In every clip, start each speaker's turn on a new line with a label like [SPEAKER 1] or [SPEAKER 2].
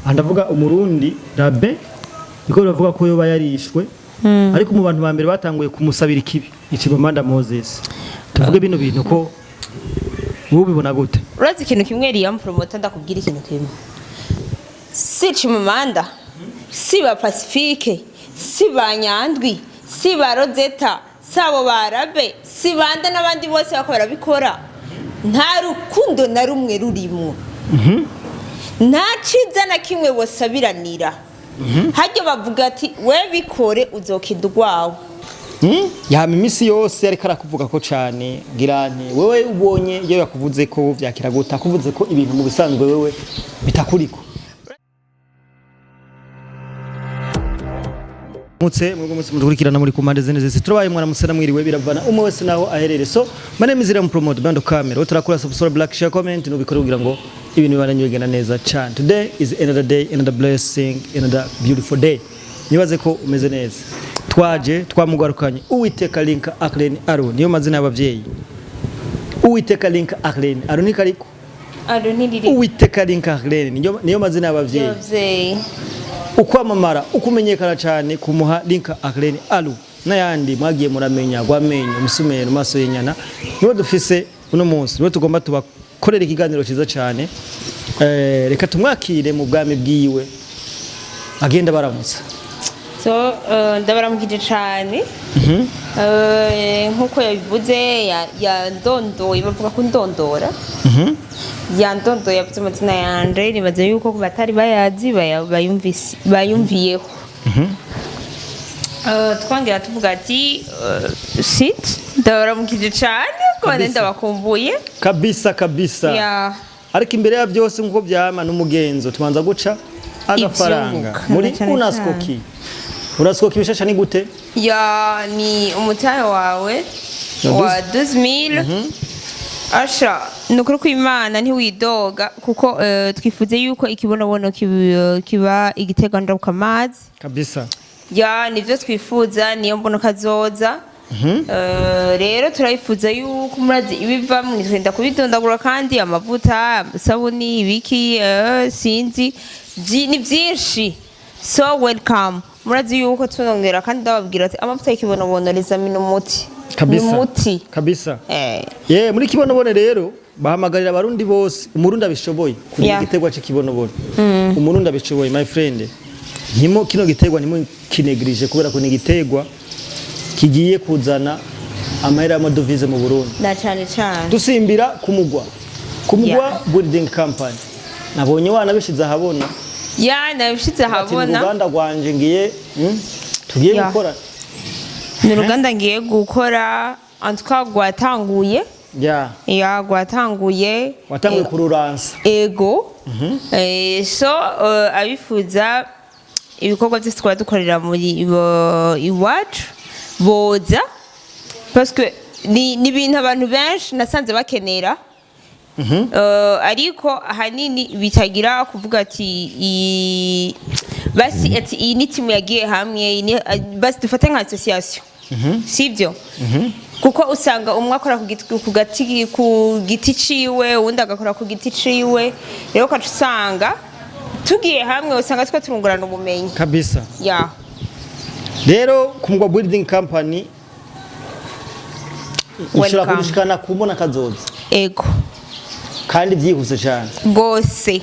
[SPEAKER 1] Aha ndavuga Umurundi Rabe, niko bavuga ko yoba yarishwe, ariko mu bantu ba mbere batanguye kumusabira ikibi ni Chimamanda Moses. Tuvuge bino bintu ko wowe ubibona gute?
[SPEAKER 2] Urazi ikintu kimwe, Liam Promoter, ndakubwira ikintu kimwe: si Chimamanda, si ba Pacifique, si ba Nyandwi, si ba Rosetta, si abo ba Rabe, si bande n'abandi bose bako barabikora, nta rukundo na rumwe rurimwo, nta ciza na kimwe bosabiranira. Hajya bavuga ati: "We bikore, uzokida urwawe."
[SPEAKER 1] Yama imisi yose ariko arakuvuga ko cane. Ngira nti wewe ubonye iyo yakuvuze ko vyakira gute? Akuvuze ko ibintu mu bisanzwe wewe bitakuriko. Mutse mwebwe mwese mudukurikirana muri ku mpande zine zose, turabaye mwaramutse namwiriwe, biravana umwe wese naho aherere. So my name is Ram Promote Bando Camera. Turakora subscribe, like, share, comment, nubikore kugira ngo ibintu bibandanye bigenda neza cyane. Today is another day, another blessing, another beautiful day. Nibaze ko umeze neza. Twaje twamugarukanye, Uwiteka Link Aklen Aro, niyo mazina y'abavyeyi. Uwiteka Link Aklen Aro ni kariko.
[SPEAKER 2] Aro ntiriri.
[SPEAKER 1] Uwiteka Link Aklen niyo mazina y'abavyeyi.
[SPEAKER 2] Y'abavyeyi.
[SPEAKER 1] Ukwamamara, ukumenyekana cyane kumuha Link Aklen Alu n'ayandi mwagiye muramenya, gwamenyo umusumero maso y'inyana, niwe dufise uno munsi, niwe tugomba tubakorera ikiganiro cyiza cyane. Reka tumwakire mu bwami bwiwe, agenda baramutsa.
[SPEAKER 2] So ndabaramukije cane. Nkuko yabivuze, yandondoye, bavuga ko ndondora, yandondoye, yavuze amazina yanje. Nibaza yuko ku batari bayazi bayumviyeho. Twongera tuvuga ati shit, ndabaramukije cane ko
[SPEAKER 1] Kabisa.
[SPEAKER 2] ndabakumbuye.
[SPEAKER 1] Kabisa kabisa. Ariko imbere ya byose, nkuko byama n'umugenzo, tubanza guca agafaranga
[SPEAKER 2] Ivyunguka,
[SPEAKER 1] muri
[SPEAKER 2] na cane.
[SPEAKER 1] Unaskoki. Unaskoki bishasha ni gute?
[SPEAKER 2] Ya, ni umutahe wawe
[SPEAKER 1] Ya
[SPEAKER 2] wa 12000. Asha, ni ukuri kw'Imana ntiwidoga, kuko twifuze yuko ikibonobono kiba igiterwa ndabukamazi. Ya, nivyo twifuza, niyo mbono kazoza. Rero turayifuza yuko murazi ibivamwo, twenda kubidondagura, kandi amavuta, amasabuni, ibiki, sinzi, ni byinshi. So welcome. Murazi yuko tunongera kandi ndababwira ati amavuta y'ikibonobono rizamina umuti. Ni umuti.
[SPEAKER 1] Ye, muri kibonobone rero bahamagarira Abarundi bose, Umurundi abishoboye, kurima igiterwa cy'ikibonobono. Umurundi abishoboye, my friend, ntimo kino giterwa ntimo kinegirije, kubera ko ni igiterwa kigiye kuzana amahera y'amadovize mu Burundi.
[SPEAKER 2] Na cane cane.
[SPEAKER 1] Dusimbira ku mugwa Building Company, nabonye wanabishize ahabona.
[SPEAKER 2] Ya, nabishize
[SPEAKER 1] Ati: "Ni
[SPEAKER 2] ahabona.
[SPEAKER 1] uruganda rwanje ngiye, tugiye gukora."
[SPEAKER 2] Ni uruganda ngiye gukora, en tout cas rwatanguye. Ya, rwatanguye.
[SPEAKER 1] Watanguye kururansa.
[SPEAKER 2] Ego. So abifuza ibikorwa byose twaba dukorera muri iwacu boza, parce que ni ibintu abantu benshi nasanze bakenera. Ariko ahanini bitagira kuvuga ati basi ati iyi ni timu yagiye hamwe, iyi basi dufate nka association, sibyo? Kuko usanga umwe akora ku giti ciwe, uwundi agakora ku giti ciwe. Rero ukaca usanga tugiye hamwe, usanga twe turungurana ubumenyi. Ya.
[SPEAKER 1] Rero ku Mugwa Building Company ushobora
[SPEAKER 2] Welcome.
[SPEAKER 1] kugushikana kubona kazoza.
[SPEAKER 2] Ego.
[SPEAKER 1] Kandi byihuse cyane.
[SPEAKER 2] Rwose.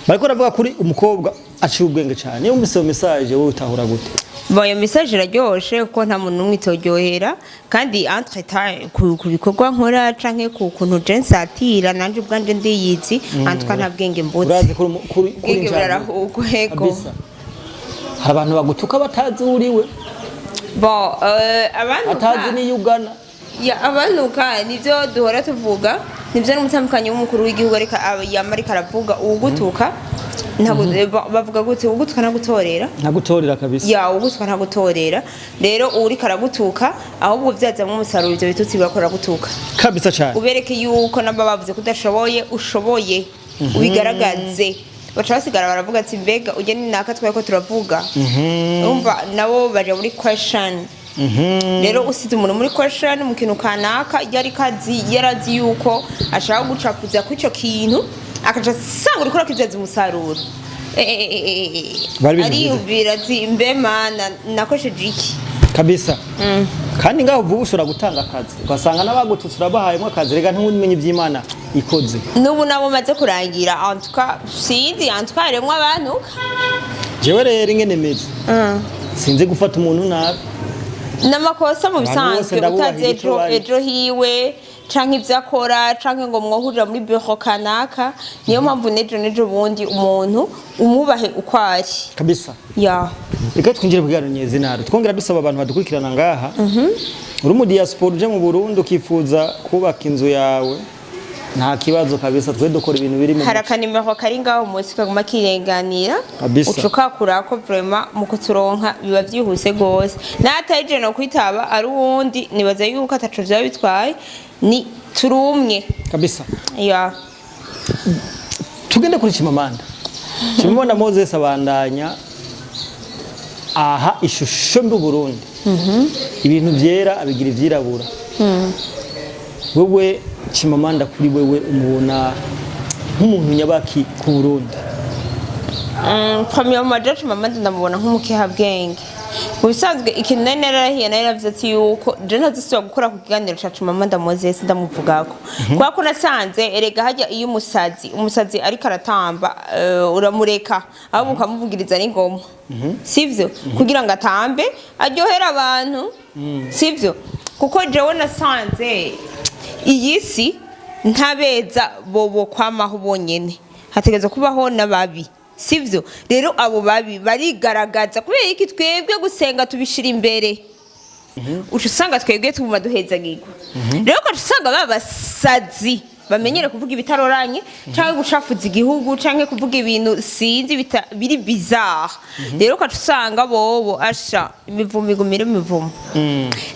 [SPEAKER 1] Bariko baravuga kuri umukobwa aciye ubwenge cyane. Iyo wumvise iyo message, wowe utahura gute?
[SPEAKER 2] Bon, iyo message iraryoshe, kuko nta muntu n'umwe itoryohera. Kandi entre temps ku bikorwa nkora canke ku kuntu je nsatira, nanje ubwanje ndiyizi, en tout cas nta bwenge mbutse.
[SPEAKER 1] Urazi kuri
[SPEAKER 2] Ubwenge
[SPEAKER 1] njyana.
[SPEAKER 2] burarahugwa, ego.
[SPEAKER 1] Kabisa. Hari abantu bagutuka batazi uriwe,
[SPEAKER 2] Bon, abantu
[SPEAKER 1] batazi n'iyo ugana.
[SPEAKER 2] Ya, abantuka nivyo duhora tuvuga, nivyo n'umutambukanyi w'umukuru w'igihugu ariko yama ariko aravuga: uwugutuka ntabwo, bavuga gute, uwugutuka ntagutorera.
[SPEAKER 1] Ntagutorera kabisa.
[SPEAKER 2] Ya, ugutuka ntagutorera. Rero uwuriko aragutuka, ahubwo vyazamwo umusaruro ivyo bitutsi bakora gutuka.
[SPEAKER 1] Kabisa cyane.
[SPEAKER 2] Ubereke yuko namba bavuze ko udashoboye, ushoboye, ubigaragaze. Baca basigara baravuga ati: "Mbega ujya ni naka twari ko turavuga?" Urumva nabo baja muri question. Rero usize umuntu muri question mu kintu kanaka yari kazi, yarazi yuko ashaka gucafuza kuri ico kintu, akaca asanga uriko urakivyaza umusaruro.
[SPEAKER 1] Bari ibintu byiza.
[SPEAKER 2] Ariyumvira ati: "Mbe Mana, nakosheje iki?"
[SPEAKER 1] Kabisa. Kandi ngaho vuba ushobora gutanga akazi, ugasanga n'abagututse urabahayemo akazi. Rega ntumenye iby'Imana ikoze.
[SPEAKER 2] N'ubu nabo maze kurangira, en tout cas sinzi, en tout cas harimwo abantu.
[SPEAKER 1] Jewe rero ingene meze, sinzi gufata umuntu nabi.
[SPEAKER 2] N'amakosa mu
[SPEAKER 1] Abantu bose
[SPEAKER 2] bisanzwe
[SPEAKER 1] ndabubahira
[SPEAKER 2] utazi
[SPEAKER 1] ico
[SPEAKER 2] ejo
[SPEAKER 1] bari.
[SPEAKER 2] Ejo hiwe canke ivyo akora, canke ngo mwohurira muri bureau kanaka. Niyo mpamvu nejo bundi umuntu umwubahe uko ari.
[SPEAKER 1] Kabisa.
[SPEAKER 2] Ya.
[SPEAKER 1] Reka twinjire ku kiganiro nyezinaro, twongera dusaba abantu badukurikirana ngaha: uri mu diaspora uje mu Burundi ukifuza kubaka inzu yawe, nta kibazo kabisa, twe dukora ibintu biri mu
[SPEAKER 2] Hari akanimero kari ngaho munsi kaguma kirenganira.
[SPEAKER 1] Kabisa.
[SPEAKER 2] Uca ukakurako, vraiment mu kuturonka biba vyihuse gose. N'atari je no kwitaba, ari uwundi, nibaza yuko ataco vyaba bitwaye, ni turumwe.
[SPEAKER 1] Kabisa.
[SPEAKER 2] Ya.
[SPEAKER 1] Tugende kuri Chimamanda. Chimamanda Moses abandanya aha ishusho mbi Burundi, ibintu vyera abigira ivyirabura. Wewe Chimamanda, kuri wewe umubona nk'umuntu nyabaki ku Burundi?
[SPEAKER 2] Premièrement, je Chimamanda ndamubona nk'umukehabwenge. Mu bisanzwe ikintu nari nararahiye, nari naravuze ati yuko je ntazisubira gukora ku kiganiro ca Chimamanda Moses ndamuvugako, kubera ko nasanze erega hajya iyo umusazi ariko aratamba, uramureka, ahubwo ukamuvugiriza n'ingoma, sivyo? Kugira ngo atambe aryohere abantu, sivyo? Kuko jewe nasanze iyi si ntabeza bobo kwamaho bonyene, hategerezwa kubaho n'ababi, sivyo? Rero abo babi barigaragaza. Kubera iki twebwe gusenga tubishira imbere, uca usanga twebwe tuguma duhezagirwa. Rero ugaca usanga ba basazi bamenyere kuvuga ibitaroranye, canke gucafuza igihugu, canke kuvuga ibintu sinzi biri bizarre. Rero ugaca usanga bobo asha imivumo igumira imivumo.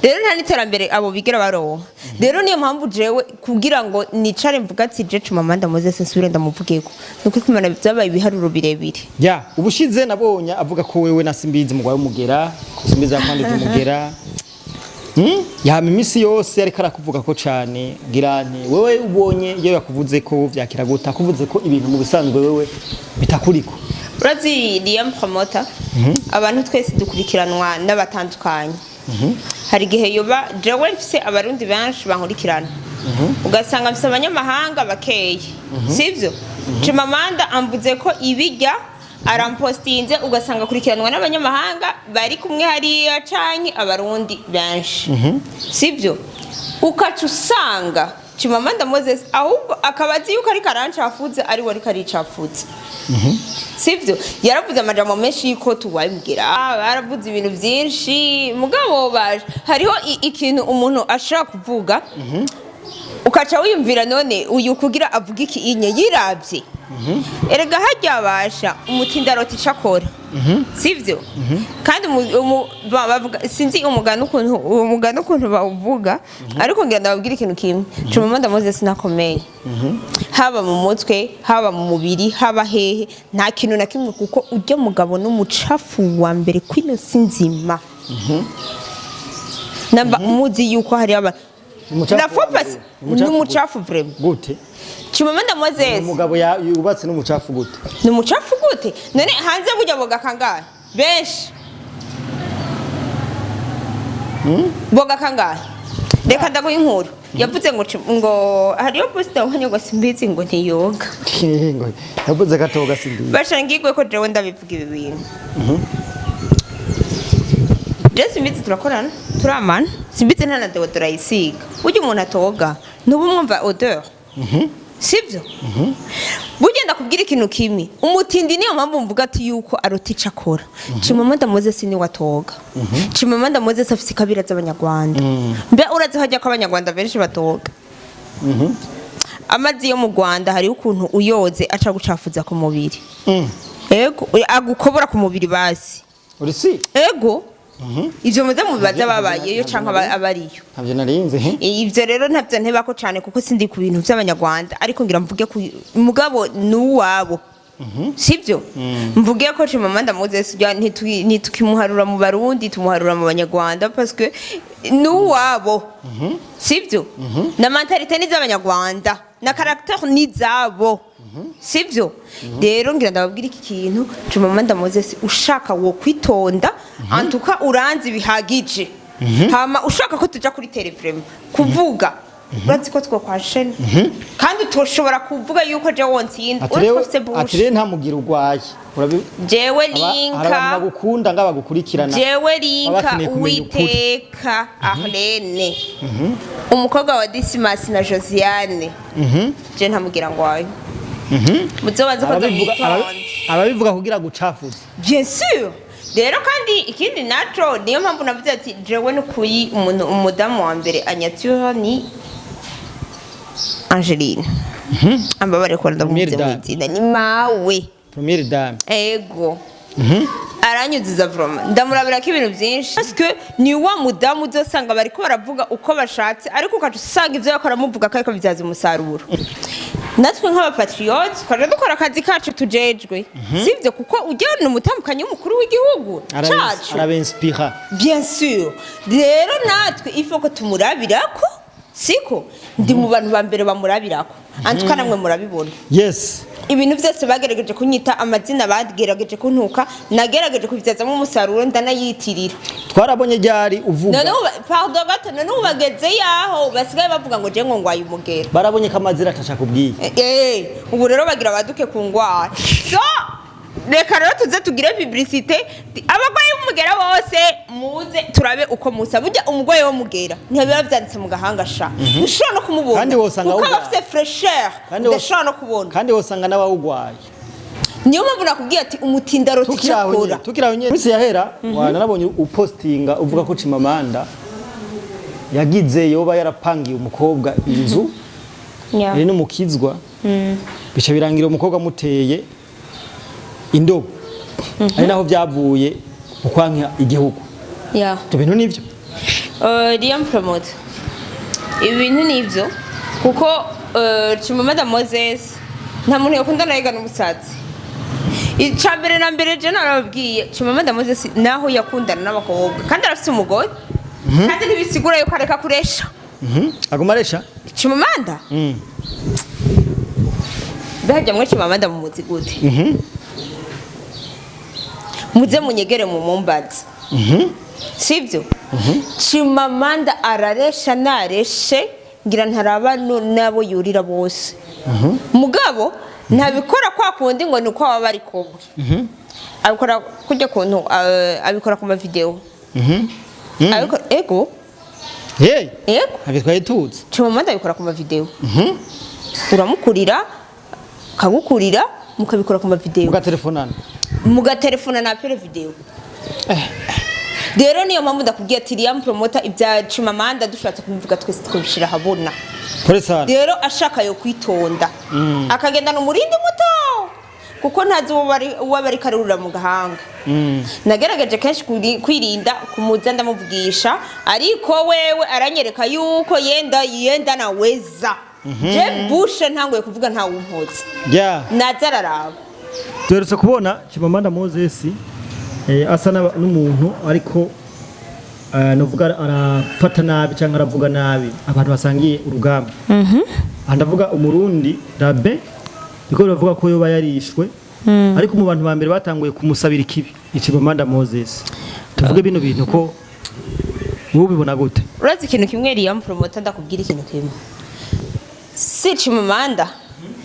[SPEAKER 2] Rero nta n'iterambere abo bigera baronka. Rero niyo mpamvu jewe kugira ngo nicare mvuga ati je Chimamanda Moses nsubire ndamuvugeko, nuko kumana byabaye ibiharuro birebire.
[SPEAKER 1] Ya, ubushize nabonye avuga ko wewe na Simbizi mugwaye umugera, ko Simbizi yakwanduje umugera. Yama imisi yose ariko arakuvuga ko cane. Gira nti wewe ubonye iyo yakuvuze ko vyakira gute, akuvuze ko ibintu mu bisanzwe wewe bitakuriko?
[SPEAKER 2] Urazi Liam Promoter, abantu twese dukurikiranwa n'abatandukanye. Hari igihe yoba jewe mfise Abarundi benshi bankurikirana, ugasanga mfise abanyamahanga bakeyi, sivyo? Chimamanda amvuze ko ibijya arampostinze, ugasanga akurikiranwa n'abanyamahanga bari kumwe hariya canke Abarundi benshi, sivyo? Ukaca usanga Chimamanda Moses ahubwo akaba azi yuko ariko arancafuza, ari we ariko aricafuza, sivyo? Yaravuze amajambo menshi yuko tuwabwira, baravuze ibintu byinshi. Mugabo baje hariho ikintu umuntu ashobora kuvuga ukaca wiyumvira: none uyu kugira avuge iki inye yiravye? Erega harya basha umutindaroti ico akora, sivyo? Kandi bavuga, sinzi umugani ukuntu, uwo mugani ukuntu bawuvuga, ariko ngira ndababwira ikintu kimwe: Chimamanda Moses nakomeye, haba mu mutwe, haba mu mubiri, haba hehe, nta kintu na kimwe, kuko ujya mugabo n'umucafu wa mbere kwino si nzima. Namba muzi yuko hari aba
[SPEAKER 1] Umucafu
[SPEAKER 2] la
[SPEAKER 1] wa
[SPEAKER 2] fois
[SPEAKER 1] mbere.
[SPEAKER 2] passée.
[SPEAKER 1] Umucafu.
[SPEAKER 2] N'umucafu vraiment.
[SPEAKER 1] Gute?
[SPEAKER 2] Chimamanda Moses.
[SPEAKER 1] Umugabo yubatse n'umucafu gute?
[SPEAKER 2] Ni umucafu gute? None hanze burya boga kangahe? Benshi boga kangahe? Reka ndaguha inkuru. Yavuze ngo ngo hariyo post wabonye ngo Simbizi ngo ntiyoga.
[SPEAKER 1] Ngo yavuze ko atoga Simbizi.
[SPEAKER 2] Basha ngigwe ko jewe ndabivuga ibi bintu. Je Simbizi turakorana, turamana. Simbizi nta na deodorant ayisiga. Burya umuntu atoga ntuba umwumva odeur, sivyo? Burya ndakubwira ikintu kimwe: umutindi, niyo mpamvu mvuga ati yuko arota ico akora. Chimamanda Moses niwe atoga. Chimamanda Moses afise ikabira z'Abanyarwanda. Mbe urazi hajya ko Abanyarwanda benshi batoga? Amazi yo mu Rwanda hariho ukuntu uyoze aca gucafuza ku mubiri. Ego, agukobora ku mubiri basi.
[SPEAKER 1] Uri si?
[SPEAKER 2] Ego, ivyo muze mubibaze ababayeyo canke abariyo.
[SPEAKER 1] Ntabyo narinze.
[SPEAKER 2] Ivyo rero ntabyo ntebako cane, kuko sindi ku bintu vy'Abanyarwanda, ariko ngira mvuge ku mugabo n'uwabo, sivyo? Mvuge ko Chimamanda Moses rya ntitukimuharura mu Barundi, tumuharura mu Banyarwanda, parce que n'uwabo, sivyo? Na mentalité ni z'Abanyarwanda, na caractère ni zabo. Sivyo? Rero ngira ndababwira iki kintu: Chimamanda Moses, ushaka wo kwitonda, antuka uranzi bihagije. Hama ushaka ko tuja kuri télé, vraiment kuvuga, urazi ko twokwashena kandi tushobora kuvuga yuko je wonsinda.
[SPEAKER 1] Ati rero
[SPEAKER 2] Uretse
[SPEAKER 1] ati
[SPEAKER 2] bushe.
[SPEAKER 1] Rero nta mugira urwaye.
[SPEAKER 2] Jewe
[SPEAKER 1] Hari abantu
[SPEAKER 2] linka
[SPEAKER 1] bagukunda nga bagukurikirana.
[SPEAKER 2] Jewe
[SPEAKER 1] Baba
[SPEAKER 2] linka
[SPEAKER 1] bakeneye kumenya ukuri.
[SPEAKER 2] Uwiteka Arlene, umukobwa wa Dismas na Josiane, je ntamugira ngo wayo muzobanze ko ndamwitonda.
[SPEAKER 1] Ababivuga kugira gucafuza.
[SPEAKER 2] Bien sûr. Rero kandi ikindi naco, niyo mpamvu navuze ati jewe nukuri umuntu, umudamu wa mbere anyatura ni Angeline. Ambabare ko ndamuvuze
[SPEAKER 1] Première dame.
[SPEAKER 2] mw'izina, ni mawe.
[SPEAKER 1] Première dame.
[SPEAKER 2] Ego, aranyuzuza vraiment, ndamurabira ko ibintu byinshi, parce que ni wa mudamu uzosanga bariko baravuga uko bashatse, ariko ukaca usanga ivyo bariko baramuvuga ko ariko bibyaza umusaruro. Natwe nk'abapatriote twaje dukora akazi kacu tujejwe, sivyo? Kuko ujya ni umutambukanyi w'umukuru w'igihugu cacu.
[SPEAKER 1] Arabinspira.
[SPEAKER 2] Bien sûr. Rero natwe ifo ko tumurabirako, siko ndi mu bantu ba mbere bamurabirako, antuka namwe murabibona. Ibintu byose bagerageje kunyita amazina, bagerageje kuntuka, nagerageje kubibyazamo umusaruro, ndanayitirira.
[SPEAKER 1] Twarabonye ryari uvuga.
[SPEAKER 2] None ubu, pardon gato, none ubu bageze yaho basigaye bavuga ngo je ngo ngwaye umugera.
[SPEAKER 1] Barabonye ko amazina atashakubwiye.
[SPEAKER 2] Ubu rero bagira baduke ku ngwara. So reka rero tuze tugire publicité: abarwayi b'umugera bose muze turabe uko musa. Burya umurwayi w'umugera ntibiba vyanditse mu gahanga sha, ushobora no kumubona
[SPEAKER 1] Kandi wosanga
[SPEAKER 2] kuko aba
[SPEAKER 1] awugwaye.
[SPEAKER 2] afise fraîcheur udashobora no kubona.
[SPEAKER 1] Kandi wosanga n'abawugwaye.
[SPEAKER 2] Niyo mpamvu nakubwiye ati umutindaro
[SPEAKER 1] Tukiraho
[SPEAKER 2] ticakora.
[SPEAKER 1] nyene, tukiraho nyene, minsi yahera narabonye upostinga uvuga ko Chimamanda yagize yoba yarapangiye umukobwa inzu yari n'umukizwa, bica birangira umukobwa amuteye indobo, ari naho byavuye mu kwanka igihugu. Ibyo bintu nivyo?
[SPEAKER 2] Liam Promote, ibi bintu nivyo, kuko Chimamanda Moses nta muntu yakundana yiga n'umusazi. Icya mbere na mbere, je narababwiye, Chimamanda Moses naho yakundana n'abakobwa kandi arafise umugore, kandi ntibisigura yuko areka kuresha.
[SPEAKER 1] Aguma aresha.
[SPEAKER 2] Chimamanda, mbega mwe Chimamanda mumuzi gute? Muze munyegere mu mumbazi, sibyo? Chimamanda araresha nareshe, ngira ntaraba n'abo yurira bose. Mugabo ntabikora kwa kundi ngo ni uko baba bari kumwe. Abikora kujya kuntu abikora ku mavideo. Abikora, ego.
[SPEAKER 1] Hey.
[SPEAKER 2] Ego.
[SPEAKER 1] Abitwaye tuzi.
[SPEAKER 2] Chimamanda abikora ku mavideo. Uramukurira, akagukurira, mukabikora ku mavideo.
[SPEAKER 1] Mugatelefona.
[SPEAKER 2] Mugatelefona na appel vidéo. Rero niyo mpamvu ndakubwiye ati Liam Promoter, ibya Chimamanda dushatse kubivuga twese twabishira ahabona.
[SPEAKER 1] Pole sana.
[SPEAKER 2] Rero ashaka yo kwitonda, akagendana umurindi muto, kuko ntazi uwo bari karurira mu gahanga. Nagerageje kenshi kwirinda kumuza ndamuvugisha, ariko wewe aranyereka yuko yenda yenda naweza. Je bushe ntanguye kuvuga, ntawe umpoze. Naza araraba.
[SPEAKER 1] Duherutse kubona Chimamanda Moses asa n'umuntu ariko novuga arafata nabi cyangwa aravuga nabi abantu basangiye urugamba. Aha ndavuga umurundi Rabe, niko bavuga ko yoba yarishwe, ariko mu bantu ba mbere batanguye kumusabira ikibi ni Chimamanda Moses. Tuvuge bino bintu ko wowe ubibona gute?
[SPEAKER 2] Urazi ikintu kimwe, Liam Promoter, ndakubwira ikintu kimwe: si Chimamanda,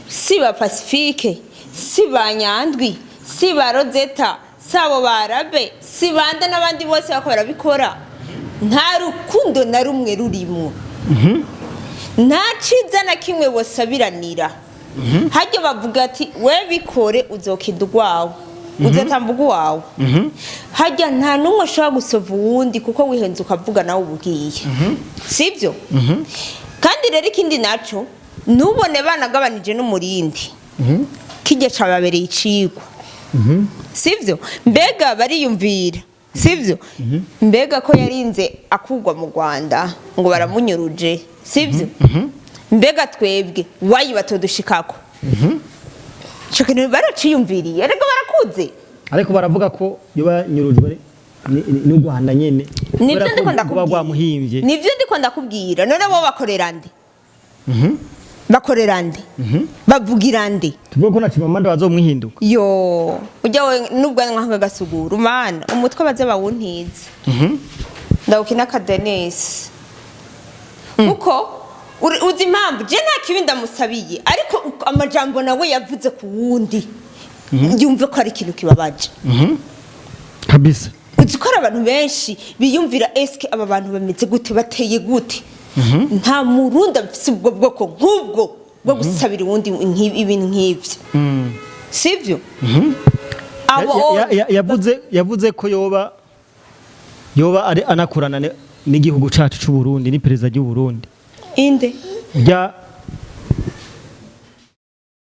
[SPEAKER 2] si ba Pacifique, si ba Nyandwi, si ba Rosetta, si abo ba Rabe, si bande n'abandi bose bako barabikora, nta rukundo na rumwe rurimwo, nta ciza na kimwe bosabiranira. Hajya bavuga ati we bikore uzokinda urwawe, uzotambuka uwawe. Hajya nta n'umwe ashobora gusova uwundi, kuko wihenze ukavuga nawe ubwiye, sibyo? Kandi rero ikindi naco, ntubone banagabanije n'umurindi, kijya cababereye icigwa, sivyo? Mbega bariyumvira, sivyo? Mbega ko yarinze akugwa mu Rwanda ngo baramunyuruje, sivyo? Mbega twebwe wayi batodushikako? Ico kintu baraciyumviriye, erega barakuze.
[SPEAKER 1] Ariko baravuga ko yoba nyurujwe n'u Rwanda nyene.
[SPEAKER 2] Nivyo.
[SPEAKER 1] Kubera ko
[SPEAKER 2] Ndiko
[SPEAKER 1] rwoba
[SPEAKER 2] ndakubwira.
[SPEAKER 1] rwamuhimbye.
[SPEAKER 2] Nivyo ndiko ndakubwira. None bo bakorera nde? Bakorera nde? Bavugira nde?
[SPEAKER 1] Tuvuge ko na Chimamanda bazomwihinduka.
[SPEAKER 2] Yo, ujya we n'ubwanwa nk'agasugura umana umutwe baze bawuntize, ndawukina akadenesi, kuko uzi impamvu je nta kibi ndamusabiye, ariko amajambo nawe yavuze ku wundi yumve ko ari ikintu kibabaje.
[SPEAKER 1] Kabisa.
[SPEAKER 2] Uzi ko hari abantu benshi biyumvira: eske aba bantu bameze gute, bateye gute? Nta Murundi afise ubwo bwoko nk'ubwo bwo gusabira uwundi ibintu nk'ivyo, sivyo? Abo
[SPEAKER 1] Yavuze ko yoba ari anakorana n'igihugu cacu c'u Burundi, n'iperereza ry'u Burundi.
[SPEAKER 2] Inde?
[SPEAKER 1] Rya